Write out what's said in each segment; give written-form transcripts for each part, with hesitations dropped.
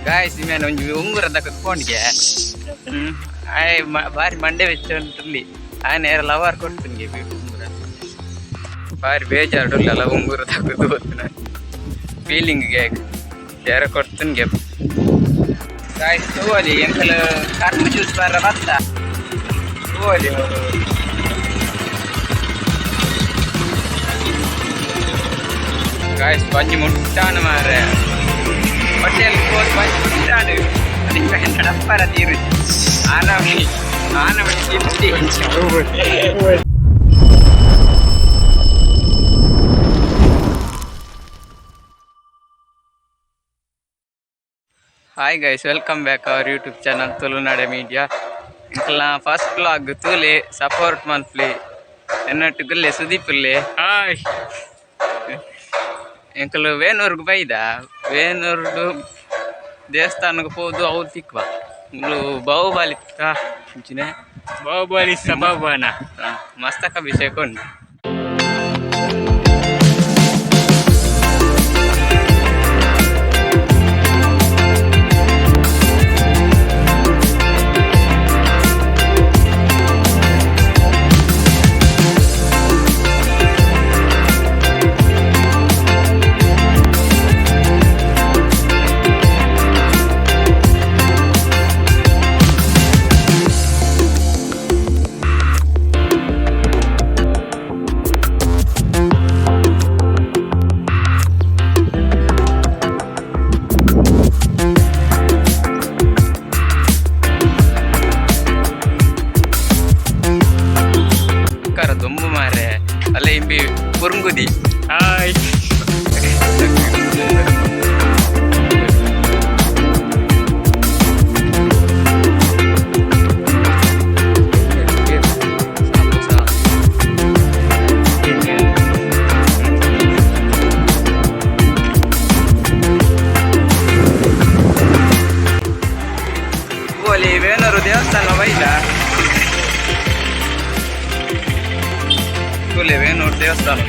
Guys ಇಮೇನ್ ಒಂಜಿ ಉಂಗುರ ದಕ್ಕದ್ ಪೋಂಡಿಗೆ ಆಯ್ ಬಾರಿ ಮಂಡೆ ವೆಚ್ಚ ಉಂಟುಲ್ಲಿ ಆಯ್ ನೇರ ಲವರ್ ಕೊಡ್ತೀನಿ ಉಂಗುರ ಬಾರಿ ಬೇಜಾರುಲ್ಲ ಉಂಗುರ ದಕ್ಕದು ಗೊತ್ತಿನ ಫೀಲಿಂಗ್ ಗ್ಯಾಗ್ ಯಾರ ಕೊಡ್ತೀನಿ. ಗಾಯ್ಸ್, ತೂವಲಿ ಎಂಕಲ್ ಕರ್ಮ ಜ್ಯೂಸ್ ಬರ್ರ ಬತ್ತ ತೂವಲಿ. ಗಾಯ್ಸ್, ಬಂಜಿ ಮುಟ್ಟಾನು ಮಾರೆ. ಹೋಟೆಲ್ ಹೋದ್ ಬಂಜಿ ಮುಟ್ಟಾನು. ಅದಕ್ಕೆ ನಡಪ್ಪರ ತೀರು ಆನವಳಿ ಆನವಳಿ ತಿಂಡಿ. Hi guys, welcome back our YouTube channel Tulunadu media. ಇಂಕಲ್ನ first vlog ತೂಲೆ, ಸಪೋರ್ಟ್ ಮನ್ಪ್ಲೆ. ಎನ್ನಟ್ಟು ಗುಲ್ಲೆ ಸುದೀಪುಲ್ಲೆ. ಹಾಯ್. ಎಂಕಲು ವೇಣೂರ್ಗ್ ಬೈದ. ವೇಣೂರ್ಡು ದೇವಸ್ಥಾನಕ್ಕೆ ಪೋದು ಅವು ತಿಕ್ವ. ಮುಲು ಬಾಹುಬಲಿ ಇಂಚಿನ. ಬಾಹುಬಲಿ ಸಭಾಭವನ. ಮಸ್ತಕ ಅಭಿಷೇಕ ಉಂಟು. ಕರ ದೊಂಬು ಮಾರೆ. ಅಲ್ಲ ಇಂಬಿ ಪುರ್ಂಗುದಿ. ಹಾಯ್. ಅಲ್ಲಿ ವೇಣೂರು ದೇವಸ್ಥಾನ ಬೈದ ತೂಲೆ, ವೇಣೂರು ದೇವಸ್ಥಾನ.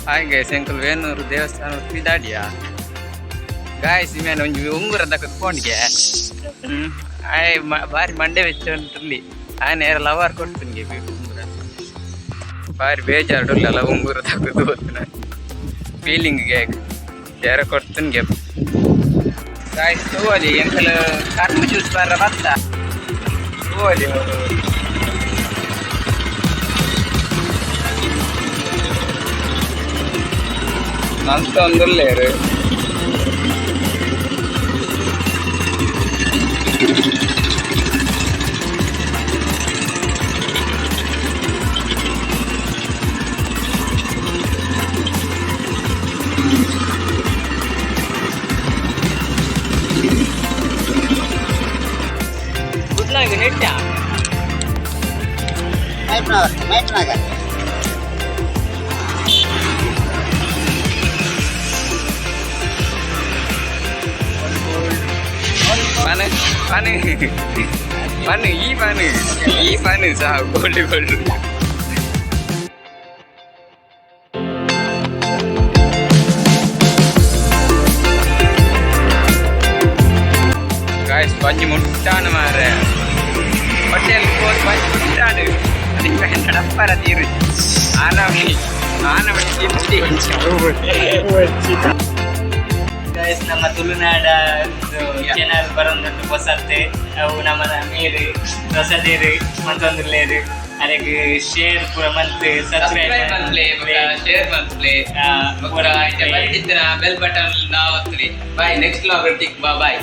ಹಾಯ್ ಗೈಸ್, ಎಂಕುಲು ವೇಣೂರು ದೇವಸ್ಥಾನ ಪಿದಾಡಿಯಾ. ಗಾಯ್ಸ್, ಇಮೇನ್ ಒಂಜಿ ಉಂಗುರ ದಕ್ಕದ್ ಪೋಂಡಿಗೆ. ಆಯ್ ಬಾರಿ ಮಂಡೆ ವೆಚ್ಚ ಉಂಟುಲ್ಲಿ. ಆಯ್ ನೇರ ಲವರ್ ಕೊಡ್ತೀನಿ ಉಂಗುರ. ಬಾರಿ ಬೇಜಾರುಲ್ಲ ಉಂಗುರ ದಕ್ಕದು ಗೊತ್ತಿನ ಫೀಲಿಂಗ್ ಗ್ಯಾಗ್ ಯಾರ ಕೊಡ್ತೀನಿ. ಗಾಯ್ಸ್, ತೂವಲಿ ಎಂಕಲ್ ಕರ್ಮ ಜ್ಯೂಸ್ ಬರ್ರ ಬತ್ತ ತೂವಲಿ. ನಂತ ಒಂದುಲ್ಲೇರು. ಗುಡ್ಲಾಗ ನೆಟ್ಟ. ಮೈಪ್ನಾಗ. ಪನ ಪನ ಪನ್ ಈ ಪನ್ ಈ ಪನ್ ಸಹ ಗೋಲ್ಡ್ ಗೋಲ್ಡ್. ಗಾಯ್ಸ್, ಬಂಜಿ ಮುಟ್ಟಾನು ಮಾರೆ. ಹೋಟೆಲ್ ಹೋದ್ ಬಂಜಿ ಮುಟ್ಟಾನು. ಅದಕ್ಕೆ ನಡಪ್ಪರ ತೀರು ಆನವಳಿ ಆನವಳಿ ತಿಂಡಿ. ಗೈಸ್, ನಮ್ಮ ತುಳುನಾಡ ಚಾನಲ್ ಬರೊಂದುಂಟು ಹೊಸತ್ತೆ. ಅವು ನಮ್ಮ ನೀರು ಹೊಸದೇರು ಮತ್ತೊಂದುಲ್ಲೇರು. ಅದಕ್ಕೆ ಶೇರ್ ಪೂರ ಮಂತ್ ಸಬ್ಸ್ಕ್ರೈಬ್ ಸಬ್ಸ್ಕ್ರೈಬ್ ಮನ್ಪ್ಲೆ, ಶೇರ್ ಮನ್ಪ್ಲೆ. ಪೂರ. ಬೆಲ್ ಬಟನ್ ನಾವು ಒತ್ತುಲಿ. ಬಾಯ್, ನೆಕ್ಸ್ಟ್ ವ್ಲಾಗ್ ಟಿಕ್ ಬಾ. ಬಾಯ್.